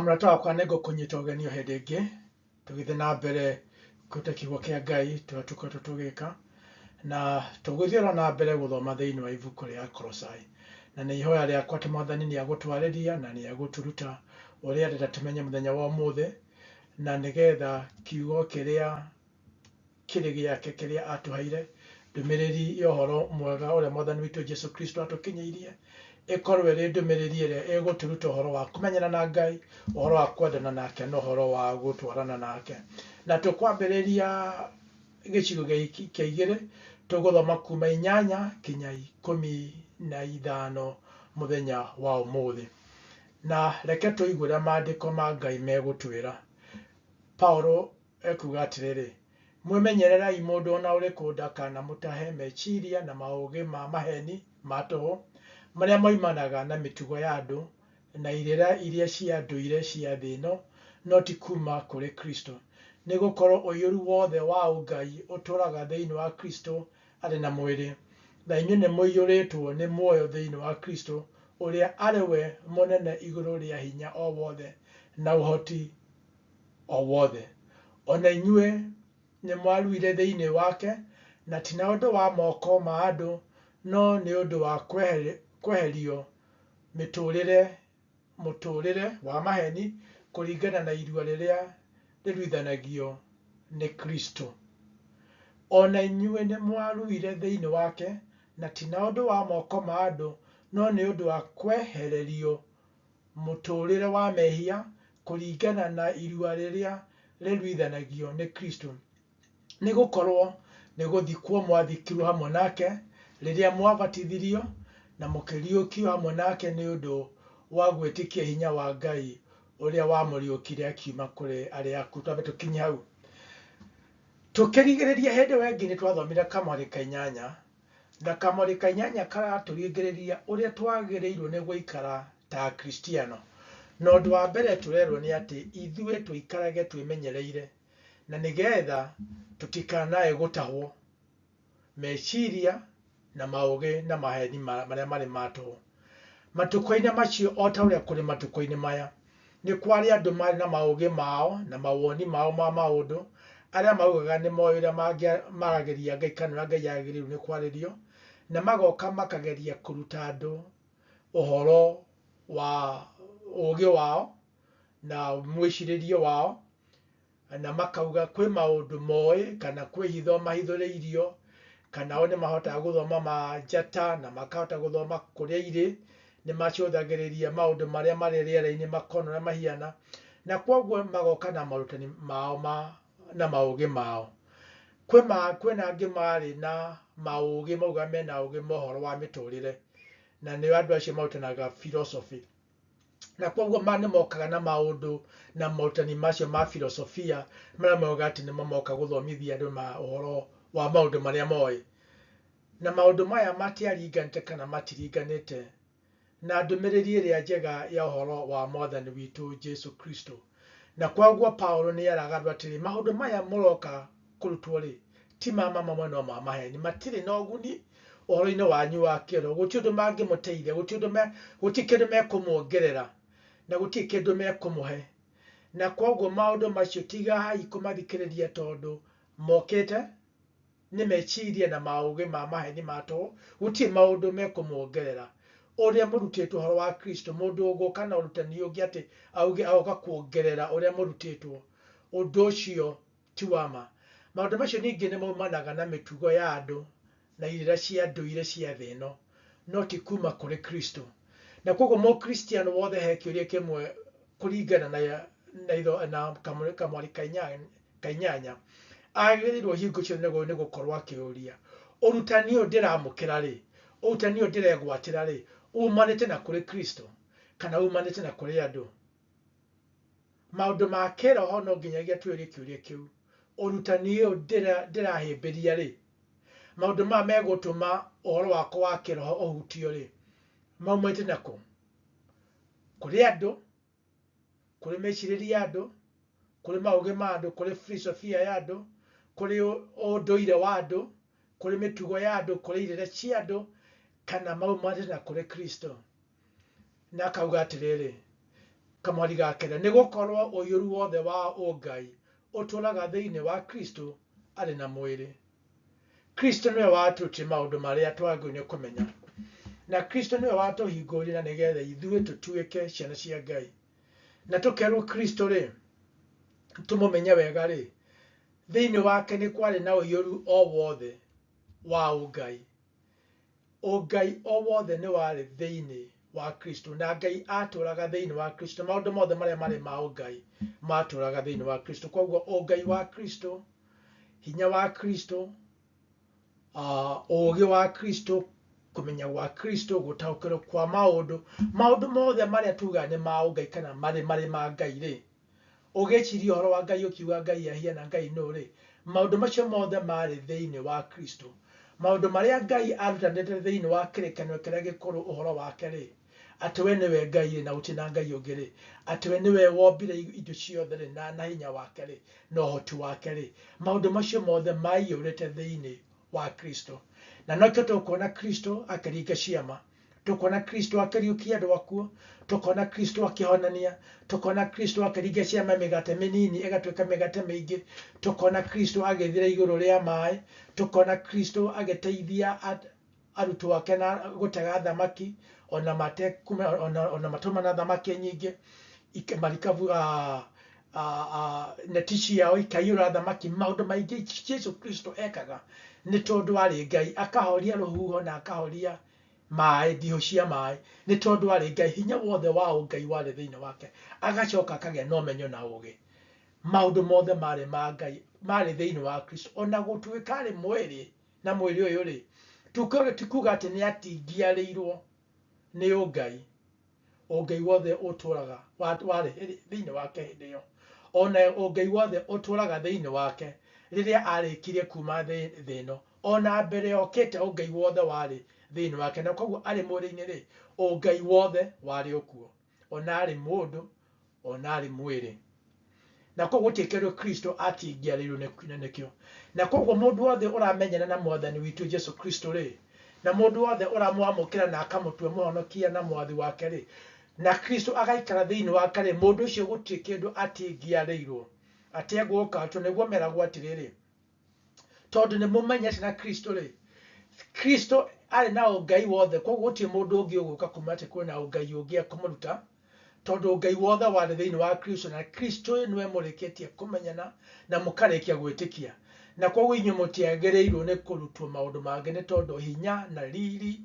Mũrata wakwa nĩ ngũkũnyita ũgeni o hĩndĩ ĩngĩ tũgĩthiĩ na mbere kũruta kiugo kĩa Ngai tũrĩa tũkoretwo tũgĩka na tũgũthiĩ oro na mbere gũthoma thĩinĩ wa ibuku rĩa Kolosai. Na nĩ ihoya rĩakwa atĩ Mwathani nĩ agũtwarĩria na nĩ agũtũruta ũrĩa arenda tũmenye mũthenya wa ũmũthĩ, na nĩgetha kiugo kĩrĩa kĩrĩ gĩake kĩrĩa atũheire, ndũmĩrĩri ya ũhoro mwega ũrĩa Mwathani witũ Jesu Kristo atũkinyĩirie, ĩkorwo ĩrĩ ndũmĩrĩri ĩrĩa ĩgũtũruta ũhoro wa kũmenyana na Ngai, ũhoro wa kwendana nake na ũhoro wa gũtwarana nake. Na tũkwambĩrĩria gĩcigo kĩa igĩrĩ, tũgũthoma kuma 8 kinya 15 mũthenya wa ũmũthĩ. Na reke tũigue ũrĩa maandĩko ma Ngai megũtwĩra. Paulo ekuuga atĩrĩrĩ, Mwĩmenyererei mũndũ o na ũrĩkũ ndakanamũtahe meciria na maũũgĩ ma maheeni ma tũhũ, marĩa moimanaga na mĩtugo ya andũ, na irĩra iria cia ndũire cia thĩ ĩno, no ti kuuma kũrĩ Kristo. Nĩ gũkorũo ũiyũru wothe wa ũngai ũtũũraga thĩinĩ wa Kristo arĩ na mwĩrĩ, na inyuĩ nĩmũiyũrĩtwo nĩ muoyo thĩinĩ wa Kristo, ũrĩa arĩ we mũnene igũrũ rĩa hinya o wothe na ũhoti o wothe. O na inyuĩ nĩmwaruire thĩinĩ wake, na ti na ũndũ wa moko ma andũ, no nĩ ũndũ wa kweherio mĩtũũrĩre mũtũũrĩre wa maheeni kũringana na irua rĩrĩa rĩruithanagio nĩ Kristo. O na inyuĩ nĩmwaruire thĩinĩ wake, na ti na ũndũ wa moko ma andũ, no nĩ ũndũ wa kwehererio mũtũũrĩre wa mehia kũringana na irua rĩrĩa rĩruithanagio nĩ Kristo. Nĩ gũkorwo nĩ gũthikwo mwathikirwo hamwe nake rĩrĩa mwabatithirio, na mũkĩriũkio hamwe nake nĩ ũndũ wa gwĩtĩkia hinya wa Ngai ũrĩa wamũriũkirie akiuma kũrĩ arĩa akuũ. Twambe tũkinye hau. Tũkĩrigĩrĩria hĩndĩ ĩyo ĩngĩ nĩ twathomire kamwarĩ ka 8, na kamwarĩ ka 8 karatũringĩrĩria ũrĩa twagĩrĩirwo nĩ gũikara ta Akristiano. Na ũndũ wa mbere tũrerwo nĩ atĩ ithuĩ tũikarage twĩmenyereire, na nĩgetha tũtikanae gũtahwo meciria na maũgĩ na maheni marĩa marĩ ma tũhũ. Matukũ-inĩ macio o ta ũrĩa kũrĩ matukũ-inĩ maya, nĩ kwarĩ andũ marĩ na maũgĩ mao na mawoni mao ma maũndũ, arĩa maugaga nĩ moĩ ũrĩa maragĩria Ngai kana ũrĩa Ngai agĩrĩirwo nĩ kwarĩrio, na magoka makageria kũruta andũ ũhoro wa ũgĩ wao na mwĩcirĩrie wao, na makauga kwĩ maũndũ moĩ kana kwĩ hitho mahithũrĩirio, kana o nĩ mahotaga gũthoma manjata na makahota gũthoma kũrĩa irĩ, nĩ macũthagĩrĩria maũndũ marĩa marĩ rĩera-inĩ makona ũrĩa mahiana, na kwoguo magoka na morutani mao ma na maũgĩ mao. Kwĩ ma kwĩna angĩ marĩ na maũgĩ mauga mena ũgĩ ma ũhoro wa mĩtũrĩre, na nĩo andũ acio marutanaga philosophy. Na kwoguo ma nĩ mokaga na maũndũ na morutani macio ma filosofia marĩa maugaga atĩ nĩmo moka gũthomithia andũ ma ũhoro wa maũndũ marĩa moĩ. Na maũndũ maya matiaringanĩte kana matiringanĩte na ndũmĩrĩri ĩrĩa njega ya ũhoro wa Mwathani witũ Jesu Kristo. Na kwoguo Paulo nĩ eraga andũ atĩrĩ, maũndũ maya mũroka kũrutwo rĩ, ti ma ma mamwe no ma maheni, matirĩ na ũguni ũhoro-inĩ wanyu wa kĩroho, gũtirĩ ũndũ mangĩmũteithia, gũtirĩ ũndũ me, gũtirĩ kĩndũ mekũmuongerera, na gũtirĩ kĩndũ mekũmũhe. Na kwoguo maũndũ macio tigai kũmathikĩrĩria tondũ mokĩte nĩ meciria na maũgĩ ma maheni ma tũhũ, gũtirĩ maũndũ mekũmuongerera. Ũrĩa mũrutĩtwo ũhoro wa Kristo, mũndũ ũgũka na ũrutani ũngĩ atĩ auge agoka kuongerera ũrĩa mũrutĩtwo, ũndũ ũcio ti wa ma. Maũndũ macio ningĩ nĩ maumanaga na mĩtugo ya andũ na irĩra cia ndũire cia thĩ ĩno, no ti kuuma kũrĩ Kristo. Na kwoguo Mũkristiano wothe he kĩũria kĩmwe kũringana na, na, itho, na kamwari ka 8 agĩrĩirwo hingo ciothe nĩ gũkorwo akĩũria, ũrutani ũyũ ndĩramũkĩra rĩ, ũrutani ũyũ ndĩregwatĩra rĩ, umanĩte na kũrĩ Kristo kana umanĩte na kũrĩ andũ? Maũndũ ma kĩroho no nginyagia twĩũrie kĩũria kĩu. Ũrutani ũyũ ndĩrahĩmbĩria rĩ, maũndũ maya megũtũma ũhoro wakwa wa kĩroho ũhutio rĩ, maumĩte na kũ? Kũrĩ andũ, kũrĩ mĩcirĩrie ya andũ, kũrĩ maũgĩ ma andũ, kũrĩ filosofia ya andũ, kũrĩ ũndũire wa andũ, kũrĩ mĩtugo ya andũ, kũrĩ irĩra cia andũ, kana maumanĩte na kũrĩ Kristo. Na akauga atĩrĩrĩ, Kamwari ga kenda, nĩ gũkorwo ũiyũru wothe wa ũngai ũtũũraga thĩinĩ wa Kristo arĩ na mwĩrĩ. Kristo nĩwe watũrutire maũndũ marĩa twagĩrĩirwo nĩ kũmenya. Na Kristo nĩwe watũhingũrire na nĩgetha ithuĩ tũtuĩke ciana cia Ngai. Na tũkerwo Kristo rĩ, tũmũmenye wega rĩ, thĩinĩ wake nĩ kwarĩ na ũiyũru o wothe wa ũngai. Ũngai o wothe nĩ warĩ thĩinĩ wa Kristo, na Ngai atũraga thĩinĩ wa Kristo. Maũndũ mothe marĩa marĩ ma ũngai matũraga thĩinĩ wa Kristo. Koguo ũngai wa Kristo, hinya wa Kristo, ũũgĩ wa Kristo, kũmenya gwa Kristo, gũtaũkĩrwo kwa maũndũ, maũndũ mothe marĩa tugaga nĩ ma ũngai kana marĩ ma Ngai rĩ, Ũgĩciria ũhoro wa Ngai ũkiuga Ngai ahiana Ngai nũ rĩ, maũndũ macio mothe maarĩ thĩinĩ wa Kristo. Maũndũ marĩa Ngai arutanĩte thĩinĩ wa kĩrĩkanĩro kĩrĩa gĩkũrũ ũhoro wake rĩ, atĩ we nĩwe Ngai rĩ, na gũtirĩ na Ngai ũngĩ rĩ, atĩ we nĩwe wombire indo ciothe rĩ, na hinya wake rĩ, na ũhoti wake rĩ, maũndũ macio mothe maiyũrĩte thĩinĩ wa Kristo. Na nokĩo tũkuona Kristo akĩringa ciama. Tũkona Kristo akĩriũkia andũ akuũ, tũkona Kristo akĩhonania, tũkona Kristo akĩringa ciama mĩgate mĩnini ĩgatuĩka mĩgate mĩingĩ, tũkona Kristo agĩthira igũrũ rĩa maĩ, tũkona Kristo agĩteithia arutwo ake na gũtega thamaki ona matekuma ona matauma na thamaki nyingĩ, marikabu neti ciao ikaiyũra thamaki. Maũndũ maingĩ Jesu Kristo ekaga nĩ tondũ arĩ Ngai, akahoria rũhuho na akahoria maĩ, ndihũ cia maĩ, nĩ tondũ arĩ Ngai, hinya wothe wa ũngai warĩ thĩinĩ wake. Agacoka akagĩa na ũmenyo na ũgĩ. Maũndũ mothe marĩ ma Ngai, marĩ thĩinĩ wa Kristo. Ona gũtuĩka arĩ mwĩrĩ, na mwĩrĩ ũyũ rĩ, ti kuga atĩ nĩ atingiarĩirwo nĩ ũngai. Ũngai wothe ũtũraga warĩ thĩinĩ wake hĩndĩ ĩyo. Ona ũngai wothe ũtũraga thĩinĩ wake rĩrĩa arĩkirie kuma thĩ ĩno. Ona mbere okĩte ũngai wothe warĩ thĩinĩ wake. Na koguo arĩ mwĩrĩ-inĩ rĩ, ũngai wothe warĩ o kuo. Ona arĩ mũndũ, ona arĩ mwĩrĩ. Na koguo gũtirĩ kĩndũ Kristo atingĩarĩirwo nĩkĩo. Na koguo mũndũ wothe ũramenyana na Mwathani witũ Jesu Kristo rĩ, na mũndũ wothe ũramwamũkĩra na akamũtua mũhonokia na mwathi wake rĩ, na Kristo agaikara thĩinĩ wake rĩ, mũndũ ũcio gũtirĩ kĩndũ atingĩarĩirwo. Atĩ egũka tondũ nĩguo meragwo atĩrĩrĩ, tondũ nĩ mũmenyete na Kristo rĩ, Kristo arĩ na ũngai wothe, koguo gũtirĩ mũndũ ũngĩ ũgũka kuma atĩ kwĩna ũngai ũngĩ ekũmũruta, tondũ ũngai wothe warĩ thĩinĩ wa Kristo, na Kristo nĩwe mũrĩkĩtie kũmenyana na mũkarĩkia gwĩtĩkia. Na koguo inyuĩ mũtiagĩrĩirwo nĩ kũrutwo maũndũ mangĩ, nĩ tondũ hinya na riri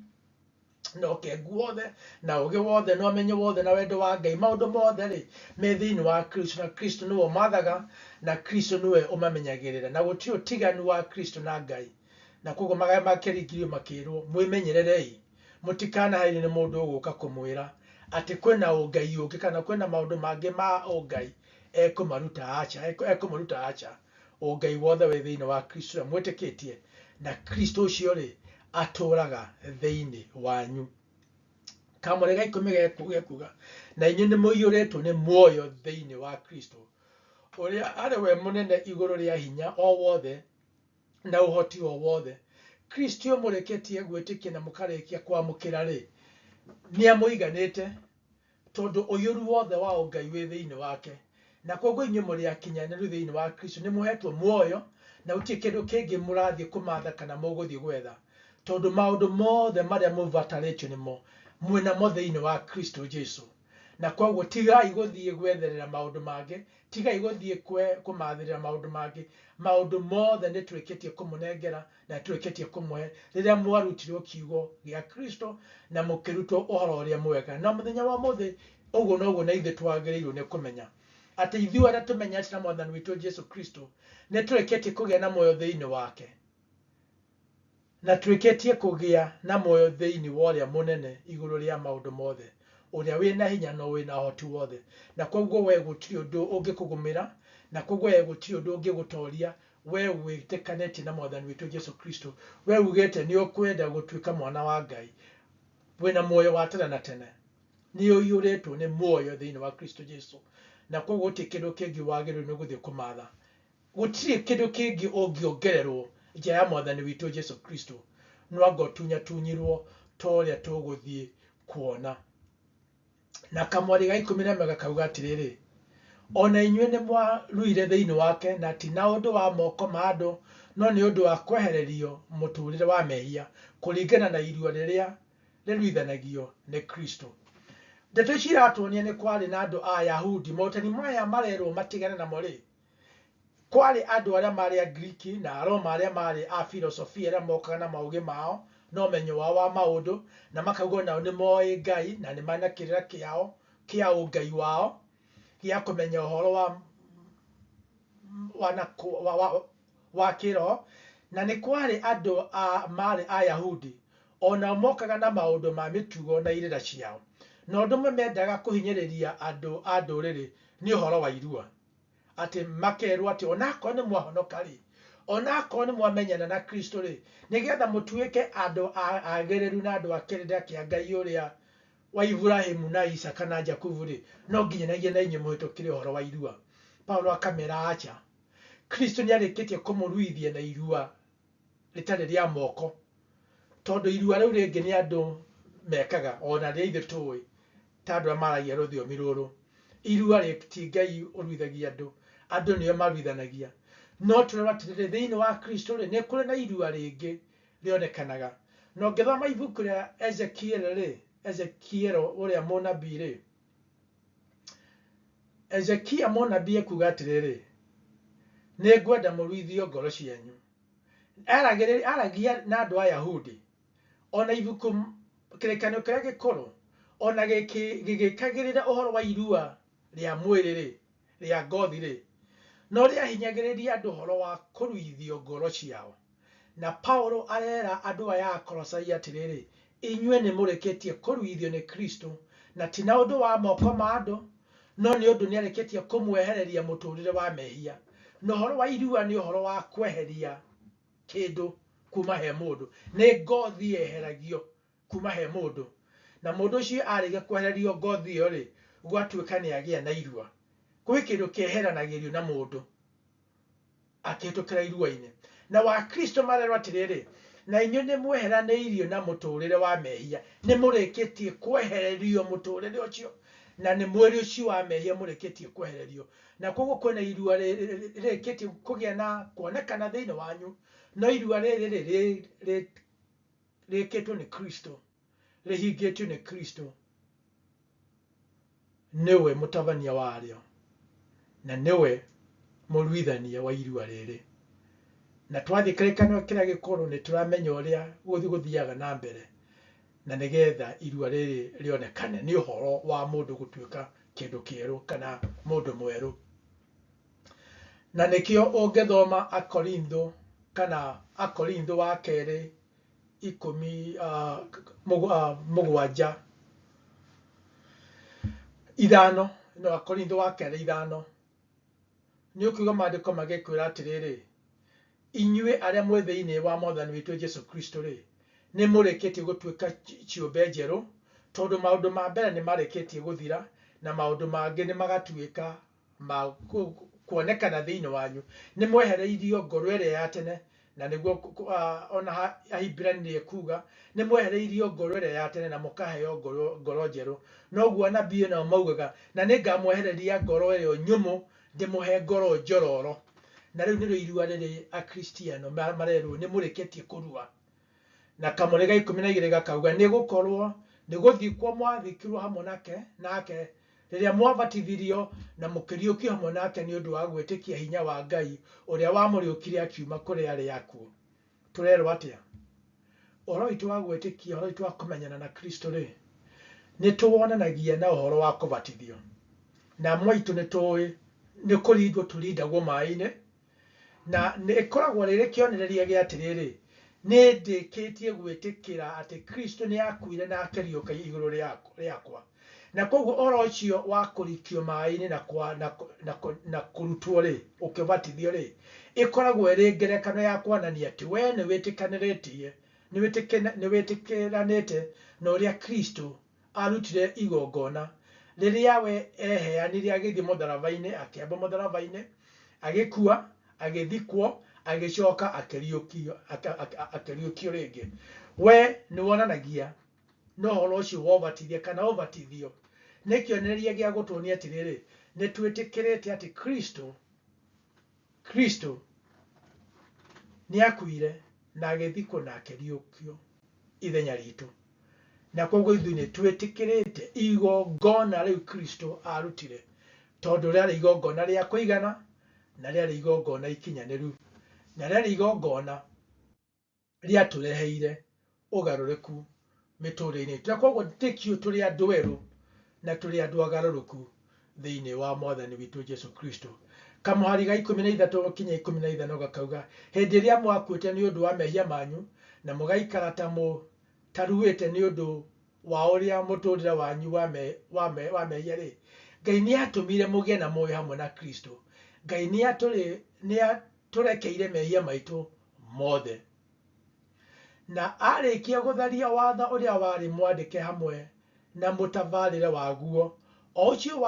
na ũkengu wothe na ũgĩ wothe na ũmenyo wothe na wendo wa Ngai, maũndũ mothe rĩ, me thĩinĩ wa Kristo, na Kristo nĩwe ũmathaga, na Kristo nĩwe ũmamenyagĩrĩra, na gũtirĩ ũtiganu wa Kristo na Ngai. Na koguo makĩringĩrĩrio makĩrwo, mwĩmenyererei mũtikanaherio nĩ mũndũ ũgũka kũmwĩra atĩ kwĩna ũngai ũngĩ kana kwĩna maũndũ mangĩ ma ũngai ekũmaruta, aca, ekũmũruta aca. Ũngai wothe wĩ thĩinĩ wa Kristo ũrĩa mwĩtĩkĩtie, na Kristo ũcio rĩ, atũraga thĩinĩ wanyu. Kamũre ga ikũmi gekuga, na inyuĩ nĩ mũiyũrĩtwo nĩ muoyo thĩinĩ wa Kristo, ũrĩa arĩ we mũnene igũrũ rĩa hinya o wothe na ũhoti o wothe. Kristo mũrĩkĩtie gwĩtĩkia na mũkarĩkia kwamũkĩra rĩ, nĩ amũiganĩte, tondũ ũiyũru wothe wa ũngai wĩ thĩinĩ wake. Na koguo inyuĩ mũrĩ akinyanĩru thĩinĩ wa Kristo, nĩ mũhetwo muoyo, na gũtirĩ kĩndũ kĩngĩ mũrathiĩ kũmatha kana mũgũthiĩ gwetha, tondũ maũndũ mothe marĩa mũbatarĩtio nĩmo, mwĩ namo thĩinĩ wa Kristo Jesu. Na koguo tigai gũthiĩ gwetherera maũndũ mangĩ, tigai gũthiĩ kũmathĩrĩra maũndũ mangĩ, maũndũ mothe nĩ tũrĩkĩtie kũmũnengera na nĩtũrĩkĩtie kũmũhe rĩrĩa mwarutirwo kiugo gĩa Kristo na mũkĩrutwo ũhoro ũrĩa mwega. Na mũthenya wa ũmũthĩ ũguo noguo na ithuĩ twagĩrĩirwo nĩ kũmenya atĩ ithuĩ arĩa tũmenyete na Mwathani witũ Jesu Kristo nĩ tũrĩkĩtie kũgĩa na muoyo thĩinĩ wake, na tũrĩkĩtie kũgĩa na muoyo thĩinĩ wa ũrĩa mũnene igũrũ rĩa maũndũ mothe, ũrĩa wĩna hinya na wĩna ũhoti wothe. Na koguo we gũtirĩ ũndũ ũngĩkũgũmĩra, na koguo we gũtirĩ ũndũ ũngĩgũtoria, we wĩtĩkanĩtie na Mwathani witũ Jesu Kristo, we ugĩte nĩ ũkwenda gũtuĩka mwana wa Ngai, wĩna muoyo wa tene na tene, nĩ ũiyũrĩtwo nĩ muoyo thĩinĩ wa Kristo Jesu, na koguo gũtirĩ kĩndũ kĩngĩ wagĩrĩirwo nĩ gũthiĩ kũmatha. Gũtirĩ kĩndũ kĩngĩ ũngĩongererwo nja ya Mwathani witũ Jesu Kristo, no anga ũtunyatunyirwo ta ũrĩa tũgũthiĩ kuona. Na kamwari ga 11 gakauga atĩrĩrĩ, o na inyuĩ nĩ mwaruire thĩinĩ wake, na ti na ũndũ wa moko ma andũ, no nĩ ũndũ wa kwehererio mũtũũrĩre wa mehia, kũringana na irua rĩrĩa rĩruithanagio nĩ Kristo. Ndeto ici iratuonia nĩ kwarĩ na andũ a Ayahudi, morutani maya marerwo matigane namo rĩ, kwarĩ andũ arĩa marĩ Angiriki na Aroma arĩa marĩ a filosofia arĩa mokaga na maũgĩ mao na ũmenyo wao wa maũndũ, na makauga onao nĩ moĩ Ngai na nĩ marĩ na kĩrĩra kĩao kĩa ũngai wao gĩa kũmenya ũhoro wa kĩroho. Na nĩ kwarĩ andũ a marĩ Ayahudi onao mokaga na maũndũ ma mĩtugo na irĩra ciao. Na ũndũ ũmwe mendaga kũhinyĩrĩria andũ a ndũrĩrĩ nĩ ũhoro wa irua. Atĩ makerwo atĩ onakorwo nĩ mwahonoka-rĩ, onakorwo nĩ mwamenyana na Kristo-rĩ, nĩgetha mũtuĩke andũ agĩrĩru na andũ a kĩrĩra kĩa Ngai ũrĩa wa Iburahimu na Isaka na Jakubu-rĩ, no nginyanagia na inyuĩ mũhĩtũkĩre ũhoro wa irua. Paulo akamera aca. Kristo nĩ arĩkĩtie kũmũruithia na irua rĩtarĩ rĩa moko, tondũ irua rĩu rĩngĩ nĩ andũ mekaga, ona rĩrĩa ithuĩ tũĩ ta andũ arĩa maragia rũthiomi rũrũ. Irua rĩ ti Ngai ũruithagia andũ, andũ nĩo maruithanagia. No tũrerwo atĩrĩrĩ, thĩinĩ wa Kristo rĩ, nĩ kũrĩ na irua rĩngĩ rĩonekanaga. Na ũngĩthoma ibuku rĩa Ezekiel rĩ, Ezekiel ũrĩa mũnabii rĩ, Ezekia mũnabii ekuga atĩrĩrĩ, nĩ ngwenda mũruithio ngoro cianyu. Aragia na andũ a Ayahudi. Ona ibuku kĩrĩkanĩro kĩrĩa gĩkũrũ, ona gĩgĩkagĩrĩra ũhoro wa irua rĩa mwĩrĩ rĩ, rĩa ngothi rĩ, no rĩahinyagĩrĩria andũ ũhoro wa kũruithio ngoro ciao. Na Paulo arera andũ aya a Kolosai atĩrĩrĩ, inyuĩ nĩ mũrĩkĩtie kũruithio nĩ Kristo, na ti na ũndũ wa moko ma andũ, no nĩ ũndũ nĩ arĩkĩtie kũmwehereria mũtũrĩre wa mehia. Na ũhoro wa irua nĩ ũhoro wa kweheria kĩndũ kuma he mũndũ. Nĩ ngothi yeheragio kuma he mũndũ. Na mũndũ ũcio arĩkia kwehererio ngothi ĩyo rĩ, gwatuĩka nĩ agĩa na irua. Kwĩ kĩndũ kĩeheranagĩrio na mũndũ akĩhĩtũkĩra irua-inĩ. Na Wakristo marerwo atĩrĩrĩ, na inyuĩ nĩ mweheranĩirio na mũtũrĩre wa mehia, nĩ mũrĩkĩtie kwehererio mũtũrĩre ũcio, na nĩ mwĩrĩ ũcio wa mehia mũrĩkĩtie kwehererio. Na koguo kwĩna irua rĩrĩkĩtie kũgĩa na kuonekana thĩinĩ wanyu, no irua rĩrĩ rĩkĩtwo nĩ Kristo, rĩhingĩtio nĩ Kristo, nĩwe mũtabania warĩo, na nĩwe mũruithania wa irua rĩrĩ. Na twathiĩ kĩrĩkanĩro kĩrĩa gĩkũrũ nĩ tũramenya ũrĩa gũthiaga na mbere, na nĩgetha irua rĩrĩ rĩonekane nĩ ũhoro wa mũndũ gũtuĩka kĩndũ kĩerũ kana mũndũ mwerũ. Na nĩkĩo ũngĩthoma Akorintho kana Akorintho wa kerĩ ikũmi mũgwanja ithano, no Akorintho wa kerĩ ithano, nĩ ũkũigua maandĩko magĩkwĩra atĩrĩrĩ, inyuĩ arĩa mwĩ thĩinĩ wa Mwathani witũ Jesu Kristo rĩ, nĩ mũrĩkĩtie gũtuĩka ciũmbe njerũ, tondũ maũndũ ma mbere nĩ marĩkĩtie gũthira, na maũndũ mangĩ nĩ magatuĩka ma kuonekana thĩinĩ wanyu. Nĩ mwehereirio ngoro ĩrĩa ya tene, na nĩguo ona Ahibirania ekuga, nĩ mwehereirio ngoro ĩrĩa ya tene na mũkaheo ngoro njerũ. Noguo anabii nao maugaga, na nĩ ngamwehereria ngoro ĩyo nyũmũ, ndĩmũhe ngoro njororo. Na rĩu nĩrĩo irua rĩrĩ Akristiano marerwo nĩ mũrĩkĩtie kũrua. Na kamũrĩ ga 12 gakauga, nĩ gũkorwo nĩ gũthikwo mwathikirwo hamwe nake rĩrĩa mwabatithirio na mũkĩriũkio hamwe nake nĩ ũndũ wa gwĩtĩkia hinya wa Ngai ũrĩa wamũriũkirie akiuma kũrĩ arĩa akuũ. Tũrerwo atĩa? Ũhoro witũ wa gwĩtĩkia, ũhoro witũ wa kũmenyana na Kristo rĩ, nĩ tũwonanagia na ũhoro wa kũbatithio. Na amwe aitũ nĩ tũĩ nĩ kũrindwo tũrindagwo maĩ-inĩ, na nĩ ĩkoragwo rĩrĩ kĩonereria gĩa atĩrĩrĩ, nĩ ndĩkĩtie gwĩtĩkĩra atĩ Kristo nĩ akuire na akĩriũka igũrũ rĩakwa. Na koguo ũhoro ũcio wa kũrikio maĩ-inĩ na kũrutwo rĩ, ũkĩbatithio rĩ, ĩkoragwo ĩrĩ ngerekano ya kuonania atĩ we nĩ wĩtĩkanĩrĩtie, nĩ wĩtĩkĩranĩte na ũrĩa Kristo arutire igongona rĩrĩa we eheanire agĩthiĩ mũtharaba-inĩ, akĩamba mũtharaba-inĩ, agĩkua, agĩthikwo, agĩcoka akĩriũkio rĩngĩ. We nĩ wonanagia na ũhoro ũcio wa ũbatithia kana ũbatithio Nĩ kĩonereria gĩa gũtuonia atĩrĩrĩ, nĩ twĩtĩkĩrĩte atĩ Kristo, Kristo nĩ akuire na agĩthikwo na akĩriũkio ithenya ritũ. Na koguo ithuĩ nĩ twĩtĩkĩrĩte igongona rĩu Kristo arutire, tondũ rĩarĩ igongona rĩa kũigana, na rĩarĩ igongona ikinyanĩru, na rĩarĩ igongona rĩatũreheire ũgarũrũku mĩtũrĩre-inĩ itũ. Na koguo nĩkĩo tũrĩ andũ erũ na tũrĩ andũ agarũrũku thĩinĩ wa Mwathani witũ Jesu Kristo. Kamũhari ga 13 kinya 15 gakauga, hĩndĩ ĩrĩa mwakuĩte nĩ ũndũ wa mehia manyu na mũgaikara ta mũtaruĩte nĩ ũndũ wa ũrĩa mũtũrĩre wanyu wa mehia-rĩ, Ngai nĩatũmire mũgĩe na muoyo hamwe na Kristo. Ngai nĩatũrekeire mehia maitũ mothe. Na arĩkia gũtharia watho ũrĩa warĩ mwandĩke hamwe na mũtabarĩre waguo, o ũcio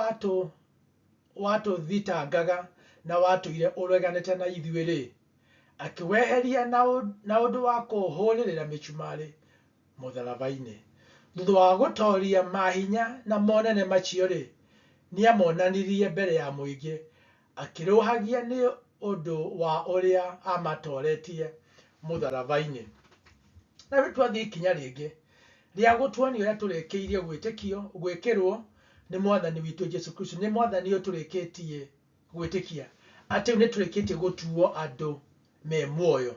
watũthitangaga na watũire ũreganĩte na ithuĩ-rĩ, akĩweheria na ũndũ wa kũũhũrĩrĩra mĩcumarĩ mũtharaba-inĩ. Thutha wa gũtoria mahinya na monene macio-rĩ, nĩamonanirie mbere ya mũingĩ, akĩrũhagia nĩ ũndũ wa ũrĩa amatoretie mũtharaba-inĩ. Na rĩu twathiĩ ikinya rĩngĩ rĩa gũtuonia ũrĩa tũrĩkĩirie gwĩtĩkio, gwĩkĩrwo nĩ Mwathani witũ Jesu Kristo. Nĩ Mwathani ũyũ tũrĩkĩtie gwĩtĩkia atĩ rĩu nĩ tũrĩkĩtie gũtuo andũ me muoyo.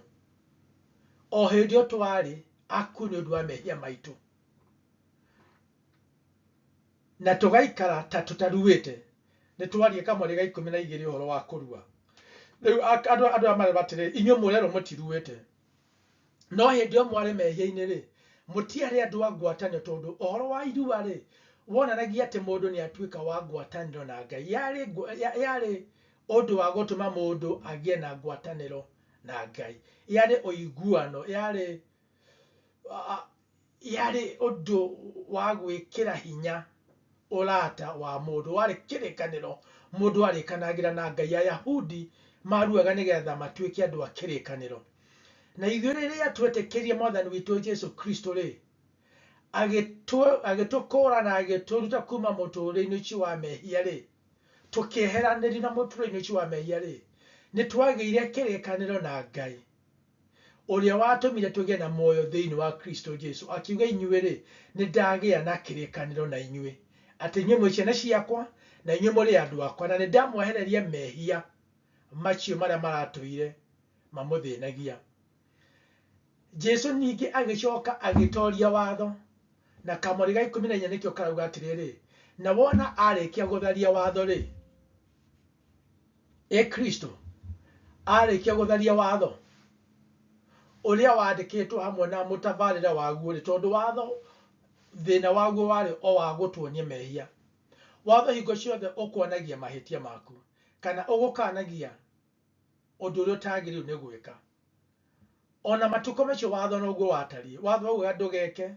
O hĩndĩ ĩyo twarĩ akuũ nĩ ũndũ wa mehia maitũ, na tũgaikara ta tũtaruĩte. Nĩ twarie kamwarĩ ga 12 ũhoro wa kũrua. Rĩu andũ aya marerwo atĩrĩrĩ, inyuĩ mũrerwo mũtiruĩte, no hĩndĩ ĩyo mwarĩ mehia-inĩ rĩ, mũtiarĩ andũ a ngwatanĩro, tondũ ũhoro wa irua rĩ wonanagia atĩ mũndũ nĩ atuĩka wa ngwatanĩro na Ngai. Yarĩ ũndũ wa gũtũma mũndũ agĩe na ngwatanĩro na Ngai, yarĩ ũiguano, yarĩ ũndũ wa gwĩkĩra hinya ũrata wa mũndũ, warĩ kĩrĩkanĩro mũndũ arĩkanagĩra na Ngai. Ayahudi maruaga nĩgetha matuĩke andũ a kĩrĩkanĩro. Na ithuĩ rĩrĩa twetĩkĩrie Mwathani witũ Jesu Kristo rĩ, agĩtũkũra na agĩtũruta kuma mũtũrĩre-inĩ ũcio wa mehia rĩ, tũkĩeheranĩrio na mũtũrĩre-inĩ ũcio wa mehia rĩ, nĩ twagĩire kĩrĩkanĩro na Ngai ũrĩa watũmire tũgĩe na muoyo thĩinĩ wa Kristo Jesu. Akiuga inyuĩ rĩ, nĩ ndagĩa na kĩrĩkanĩro na inyuĩ, atĩ inyuĩ mwĩ ciana ciakwa na inyuĩ mũrĩ andũ akwa, na nĩ ndamwehereria mehia macio marĩa maratũire mamũthĩnagia. Jesu ningĩ agĩcoka agĩtoria watho, na kamweri ga 14 nĩkĩo karauga atĩrĩrĩ, na wona arĩkia gũtharia watho rĩ, ĩ Kristo arĩkia gũtharia watho ũrĩa wandĩkĩtwo hamwe na mũtabarĩre waguo rĩ, tondũ watho thĩna waguo warĩ o wa gũtuonia mehia. Watho hingo ciothe ũkuonagia mahĩtia maku, kana ũgũkanagia ũndũ ũrĩa ũtagĩrĩirwo nĩ gwĩka. Ona matukũ macio watho noguo watariĩ. Watho waugaga ndũgeke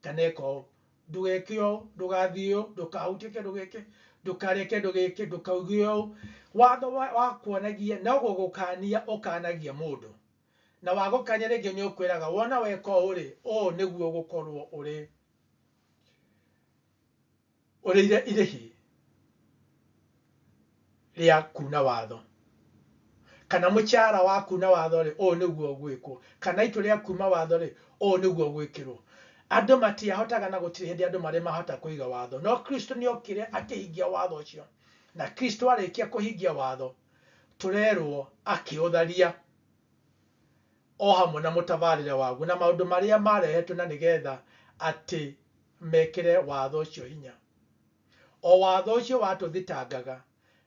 kana ĩka ũũ, ndũgeke ũũ, ndũgathiĩ ũũ, ndũkahutie kĩndũ gĩkĩ, ndũkarĩe kĩndũ gĩkĩ, ndũkauge ũũ. Watho wakuonagia no gũgũkania ũkanagia mũndũ, na wagũkania rĩngĩ nĩ ũkwĩraga wona weka ũũ rĩ, ũũ nĩguo ũgũkorwo ũrĩ ũrĩire irĩhi rĩa kuna watho, kana mũcara wa kuna watho rĩ, ũũ nĩguo ũgwĩkwo, kana itua rĩa kuma watho rĩ, ũũ nĩguo ũgwĩkĩrwo. Andũ matiahotaga na gũtirĩ hĩndĩ andũ marĩ mahota kũiga watho, no Kristo nĩ okire akĩhingia watho ũcio. Na Kristo arĩkia kũhingia watho, tũrerwo akĩũtharia o hamwe na mũtabarĩre waguo na maũndũ marĩa marehetwo na nĩgetha atĩ mekĩre watho ũcio hinya. O watho ũcio watũthitangaga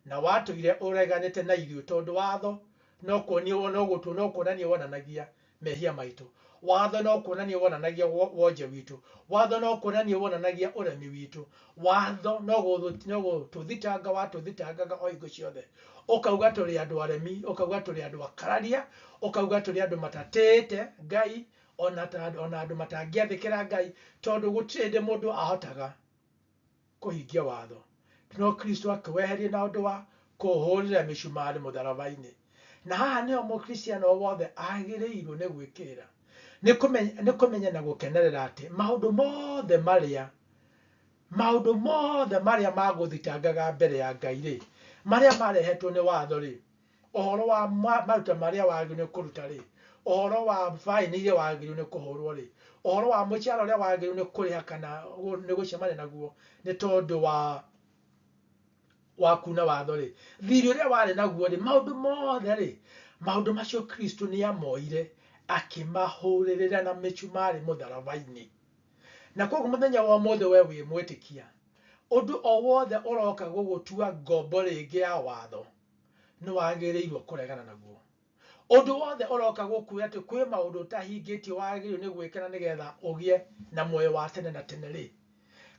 na watũire ũreganĩte na ithuĩ, tondũ watho no kuonio, no gũtuo, no kuonania wonanagia mehia maitũ. Watho no kuonania wonanagia wonje witũ. Watho no kuonania wonanagia ũremi witũ. Watho no gũtũthitanga watũthitangaga o hingo ciothe, ũkauga tũrĩ andũ aremi, ũkauga tũrĩ andũ akararia, ũkauga tũrĩ andũ matatĩĩte Ngai, ona andũ matangĩathĩkĩra Ngai, tondũ gũtirĩ hĩndĩ mũndũ ahotaga kũhingia watho. No Kristo akĩweheria na ũndũ wa kũũhũrĩra mĩcumarĩ mũtharaba-inĩ. Na haha nĩho mũkristiano o wothe agĩrĩirwo nĩ gwĩkĩrĩra, nĩ kũmenya na gũkenerera atĩ maũndũ mothe marĩa Maũndũ mothe marĩa magũthitangaga mbere ya Ngai rĩ, marĩa marehetwo nĩ watho rĩ, ũhoro wa maruta marĩa wagĩrĩirwo nĩ kũruta rĩ, ũhoro wa baĩni iria wagĩrĩirwo nĩ kũhũrwo rĩ, ũhoro wa mũcara ũrĩa wagĩrĩirwo nĩ kũrĩha kana nĩ gũcemania naguo nĩ tondũ wa kuna watho rĩ, thirĩ ũrĩa warĩ naguo rĩ, maũndũ mothe rĩ, maũndũ macio Kristo nĩ amoire akĩmahũrĩrĩra na mĩcumarĩ mũtharaba-inĩ. Na koguo mũthenya wa ũmũthĩ we wĩ mwĩtĩkia, ũndũ o wothe ũroka gũgũtua ngombo rĩngĩ ya watho, nĩ wagĩrĩirwo kũregana naguo. Ũndũ wothe ũroka gũkwĩra atĩ kwĩ maũndũ ũtahingĩtie wagĩrĩirwo nĩ gwĩka na nĩgetha ũgĩe na muoyo wa tene na tene rĩ,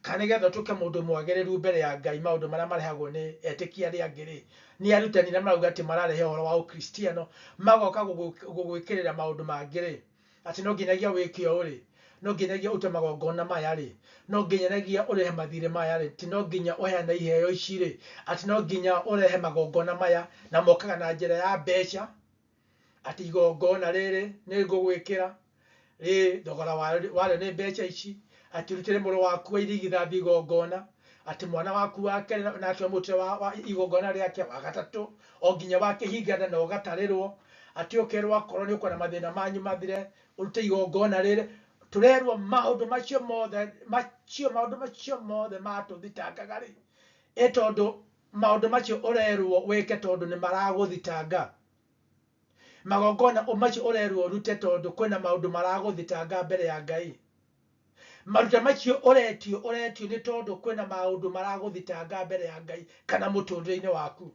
kana nĩgetha ũtuĩke mũndũ mwagĩrĩru mbere ya Ngai, maũndũ marĩa marehagwo nĩ etĩkia arĩa angĩ rĩ, nĩ arutani arĩa marauga atĩ mararehe ũhoro wa ũkristiano, magoka gũgwĩkĩrĩra maũndũ mangĩ rĩ, atĩ no nginyagia wĩke ũũ rĩ, no nginyagia ũrute magongona maya rĩ, no nginyagia ũrĩhe mathirĩ maya rĩ, ti no nginya ũheane iheo ici rĩ, atĩ no nginya ũrehe magongona maya, na mokaga na njĩra ya mbeca, atĩ igongona rĩrĩ nĩ ngũgwĩkĩra, rĩ thogora warĩo nĩ mbeca ici, atĩ ũrutĩre mũrũ waku wa irigithathi igongona, atĩ mwana waku wa kerĩ nake ũmũrutĩre wa igongona rĩake, wa gatatũ, o nginya wa kĩhinganda na ũgatarĩrwo, atĩ ũkerwo akorwo nĩ ũkwenda mathĩna manyu mathire, ũrute igongona rĩrĩ. Tũrerwo maũndũ macio mothe, macio maũndũ macio mothe matũthitangaga rĩ, ĩ tondũ maũndũ macio ũrerwo wĩke tondũ nĩ maragũthitanga. Magongona macio ũrerwo ũrute tondũ kwĩna maũndũ maragũthitanga mbere ya Ngai. Maruta macio ũretio, ũretio nĩ tondũ kwĩna maũndũ maragũthitanga mbere ya Ngai kana mũtũrĩre-inĩ waku,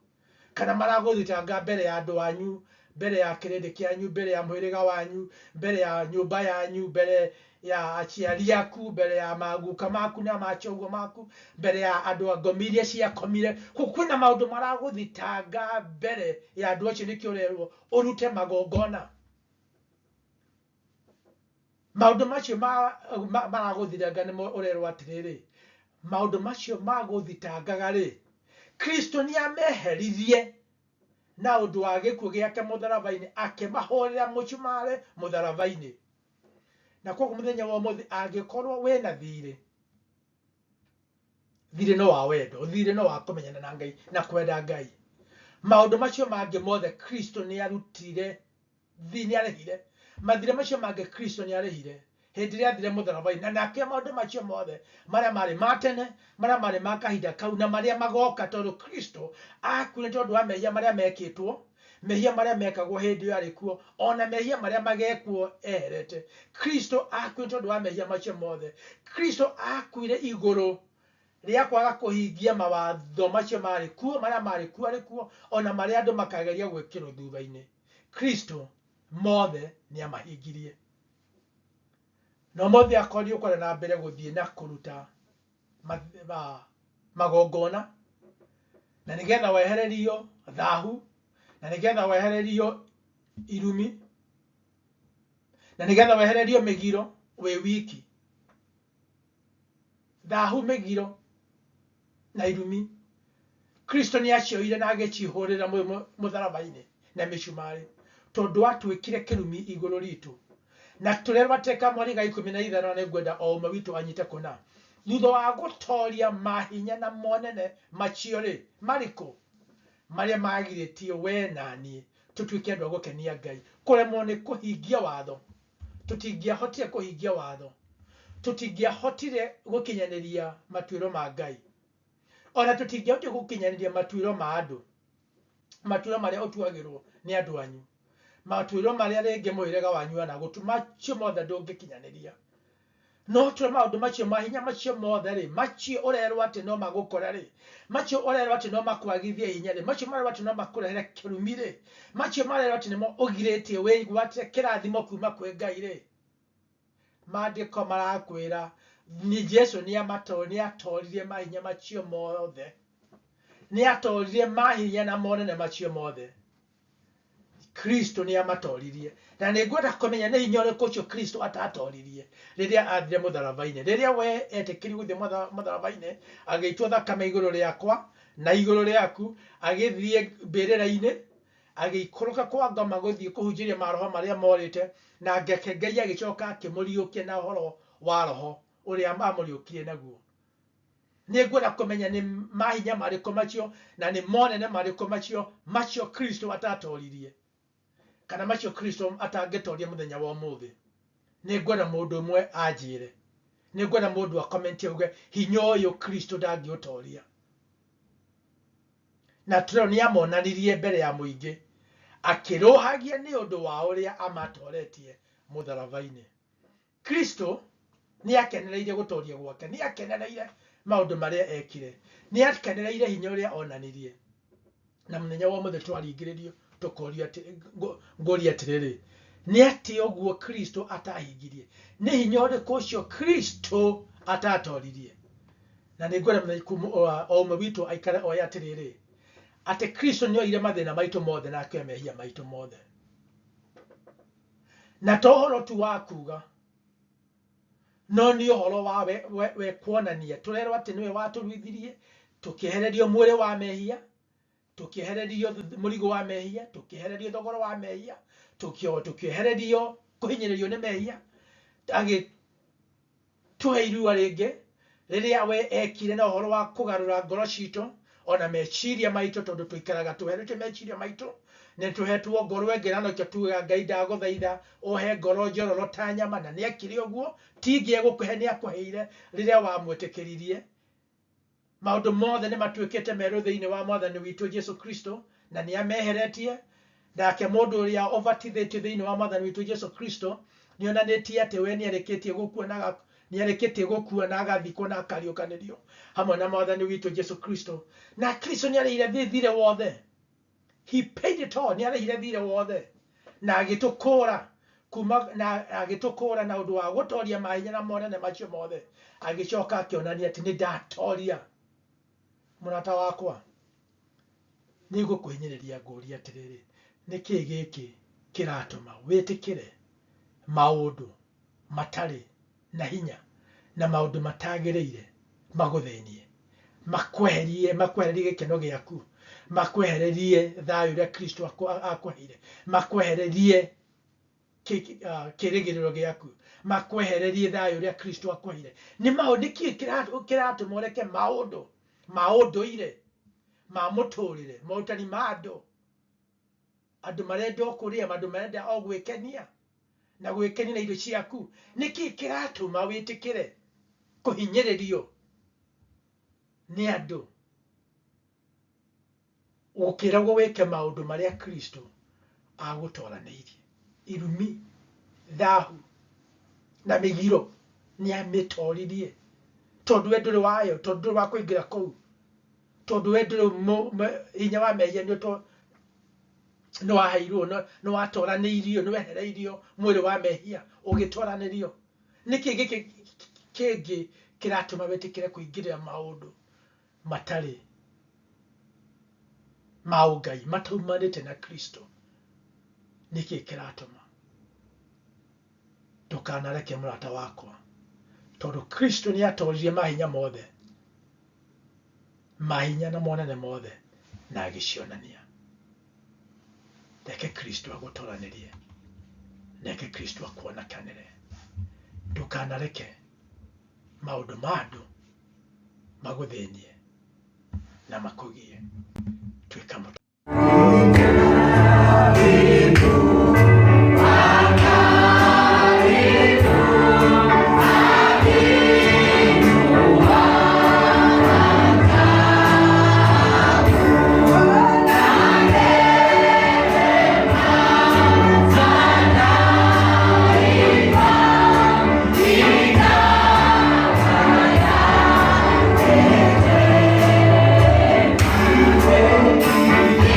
kana maragũthitanga mbere ya andũ anyu, mbere ya kĩrĩndĩ kĩanyu, mbere ya mũhĩrĩga wanyu, mbere ya nyũmba yanyu, mbere ya aciari aku, mbere ya maguka maku na machoguo maku, mbere ya andũ a ngomi iria ciakomire. Koguo kwĩna maũndũ maragũthitanga mbere ya andũ acio, nĩkĩo ũrerwo ũrute magongona. Maũndũ macio maragũthitanga nĩmo ũrerwo atĩrĩrĩ, maũndũ macio magũthitangaga rĩ, Kristo nĩ ameheririe na ũndũ wa gĩkuũ gĩake mũtharaba-inĩ, akĩmahũrĩra mũcumarĩ mũtharaba-inĩ. Na koguo mũthenya wa ũmũthĩ angĩkorwo wĩna thirĩ, thirĩ no wa wendo, thirĩ no wa kũmenyana na Ngai na kwenda Ngai, maũndũ macio mangĩ mothe Kristo nĩ arutire, nĩ arĩhire. Mathirĩ macio mangĩ Kristo nĩ arĩhire hĩndĩ ĩrĩa athire mũtharaba-inĩ, na nake maũndũ macio mothe marĩa marĩ ma tene, marĩa marĩ ma kahinda kau, na marĩa magoka, tondũ Kristo akuire tondũ wa mehia marĩa mekĩtwo, mehia marĩa mekagwo hĩndĩ ĩyo arĩ kuo, ona mehia marĩa magekwo eherete. Kristo akuire tondũ wa mehia macio mothe. Kristo akuire igũrũ rĩa kwaga kũhingia mawatho macio marĩ kuo, marĩa marĩ kuo arĩ kuo, ona marĩa andũ makageria gwĩkĩrwo thutha-inĩ. Kristo mothe nĩ amahingirie. Na ũmũthĩ akorwo nĩ ũkwenda na mbere gũthiĩ na kũruta magongona, na nĩgetha wehererio thahu, na nĩgetha wehererio irumi, na nĩgetha wehererio mĩgiro wĩ wiki. Thahu, mĩgiro na irumi, Kristo nĩ acioire na agĩcihũrĩra mũtharaba-inĩ na mĩcumarĩ, tondũ atuĩkire kĩrumi igũrũ ritũ. Na tũrerwo atĩ kamweri ga ikũmi na ithano, nĩ ngwenda o ũmwe witũ anyite kũna thutha wa gũtoria mahinya na monene macio rĩ, marĩkũ marĩa magirĩtie we na niĩ tũtuĩke andũ a gũkenia Ngai, kũremwo nĩ kũhingia watho. Tũtingĩahotire kũhingia watho, tũtingĩahotire gũkinyanĩria matuĩro ma Ngai, ona tũtingĩahotire gũkinyanĩria matuĩro ma andũ, matuĩro marĩa ũtuagĩrwo nĩ andũ anyu, matuĩro marĩa rĩngĩ mũhĩrĩga wanyu anagũtu, macio mothe ndũngĩkinyanĩria. No tũre maũndũ macio mahinya macio mothe rĩ, macio ũrerwo atĩ no magũkore rĩ, macio ũrerwo atĩ no makwagithie hinya rĩ, macio marerwo atĩ no makũrehere kĩrumi rĩ, macio marerwo atĩ nĩmo ũgirĩtie wĩgwatĩre kĩrathimo kuma kwĩ Ngai rĩ, maandĩko marakwĩra ni Jesu nĩ atoririe mahinya macio mothe, nĩ atoririe mahinya na monene macio mothe. Kristo nĩ amatoririe. Na nĩ ngwenda kũmenya nĩ hinya ũrĩkũ ũcio Kristo atatoririe rĩrĩa athire mũtharaba-inĩ, rĩrĩa we etĩkĩrie gũthiĩ mũtharaba-inĩ, agĩitwo thakame igũrũ rĩakwa na igũrũ rĩaku, agĩthiĩ mbĩrĩra-inĩ, agĩikũrũka kwa ngoma gũthiĩ kũhunjĩria maroho marĩa morĩte, na ngeke Ngai agĩcoka akĩmũriũkia na ũhoro wa roho ũrĩa amũriũkirie naguo. Nĩ ngwenda kũmenya nĩ mahinya marĩkũ macio na nĩ monene marĩkũ macio macio Kristo atatoririe kana macio Kristo atangĩtoria mũthenya wa ũmũthĩ. Nĩ ngwenda mũndũ ũmwe anjĩre. Nĩ ngwenda mũndũ akomentie auge hinya ũyũ Kristo ndangĩũtoria. Na tũrero nĩ amonanirie mbere ya mũingĩ akĩrũhagia nĩ ũndũ wa ũrĩa amatoretie mũtharaba-inĩ. Kristo nĩ akenereire gũtoria gwake, nĩ akenereire maũndũ marĩa ekire, nĩ akenereire hinya ũrĩa onanirie. Na mũthenya wa ũmũthĩ twaringĩrĩrio tũkorio atĩ ngũria atĩrĩrĩ, nĩ atĩ ũguo Kristo atahingirie? Nĩ hinya ũrĩkũ ũcio Kristo atatoririe? Na nĩ ngwenda mũthenya o ũmwe witũ aikare oĩ atĩrĩrĩ, atĩ Kristo nĩ oire mathĩna maitũ mothe na akĩoya mehia maitũ mothe. Na to ũhoro tu wa kuga, no nĩ ũhoro wa we kuonania. Tũrerwo atĩ nĩwe watũruithirie, tũkĩehererio mwĩrĩ wa mehia, tũkĩehererio mũrigo wa mehia, tũkĩehererio thogora wa mehia, tũkĩehererio kũhinyĩrĩrio nĩ mehia, agĩtũhe irua rĩngĩ rĩrĩa we ekire na ũhoro wa kũgarũra ngoro citũ ona meciria maitũ, tondũ tũikaraga tũherete meciria maitũ, nĩ tũhetwo ngoro ĩngĩ, na nokĩo tugaga Ngai ndagũthaitha ũhe ngoro njororo ta nyama, na nĩ ekire ũguo, ti ingĩ egũkũhe, nĩ akũheire rĩrĩa wamwĩtĩkĩririe. Maũndũ mothe nĩ matuĩkĩte merũ thĩinĩ wa Mwathani witũ Jesu Kristo, na nĩ ameheretie. Nake mũndũ ũrĩa ũbatithĩtio thĩinĩ wa Mwathani witũ Jesu Kristo nĩ onanĩtie atĩ we nĩ arĩkĩtie gũkua na nĩ arĩkĩtie gũkua na agathikwo na akariũkanĩrio hamwe na Mwathani witũ Jesu Kristo. Na Kristo nĩ arĩhire thirĩ wothe. He paid it all. Nĩ arĩhire thirĩ wothe na agĩtũkũra kuma na agĩtũkũra na ũndũ wa gũtoria mahinya na monene macio mothe. Agĩcoka akĩonania atĩ nĩ ndatoria. Mũrata wakwa, nĩ ngũkũhinyĩrĩria ngũrie atĩrĩrĩ, nĩ kĩĩ gĩkĩ kĩratũma wĩtĩkĩre maũndũ matarĩ na hinya na maũndũ matagĩrĩire magũthĩnie, makweherie, makwehererie gĩkeno gĩaku, makwehererie thayũ ũrĩa Kristo akũheire, makwehererie kĩrĩgĩrĩro gĩaku, makwehererie thayũ ũrĩa Kristo akũheire? Nĩ maũndũ nĩkĩ kĩratũma ũreke maũndũ ma ũndũire, ma mũtũrĩre, morutani ma andũ, andũ marenda o kũrĩa, andũ marenda o gwĩkenia na gwĩkenia na indo ciaku? Nĩkĩ kĩratũma wĩtĩkĩre kũhinyĩrĩrio nĩ andũ ũkĩragwo wĩke maũndũ marĩa Kristo agũtoranĩirie? Irumi, thahu na mĩgiro nĩ amĩtoririe, tondũ we ndũrĩ wayo, tondũ ndũrĩ wa kũingĩra kũu, tondũ we ndũrĩ hinya wa mehia nĩ waheirwo, nĩ watoranĩirio, nĩ wehereirio mwĩrĩ wa mehia ũgĩtoranĩrio. Nĩkĩ gĩkĩ kĩngĩ kĩratũma wĩtĩkĩre kũingĩrĩra maũndũ matarĩ ma ũngai, mataumanĩte na Kristo? Nĩkĩ kĩratũma? Ndũkanareke, mũrata wakwa, tondũ Kristo nĩ atoririe mahinya mothe, mahinya na monene mothe, na agĩcionania. Reke Kristo agũtoranĩrie, reke Kristo akuonekanĩre. Ndũkanareke maũndũ ma andũ magũthĩnie na makũgie.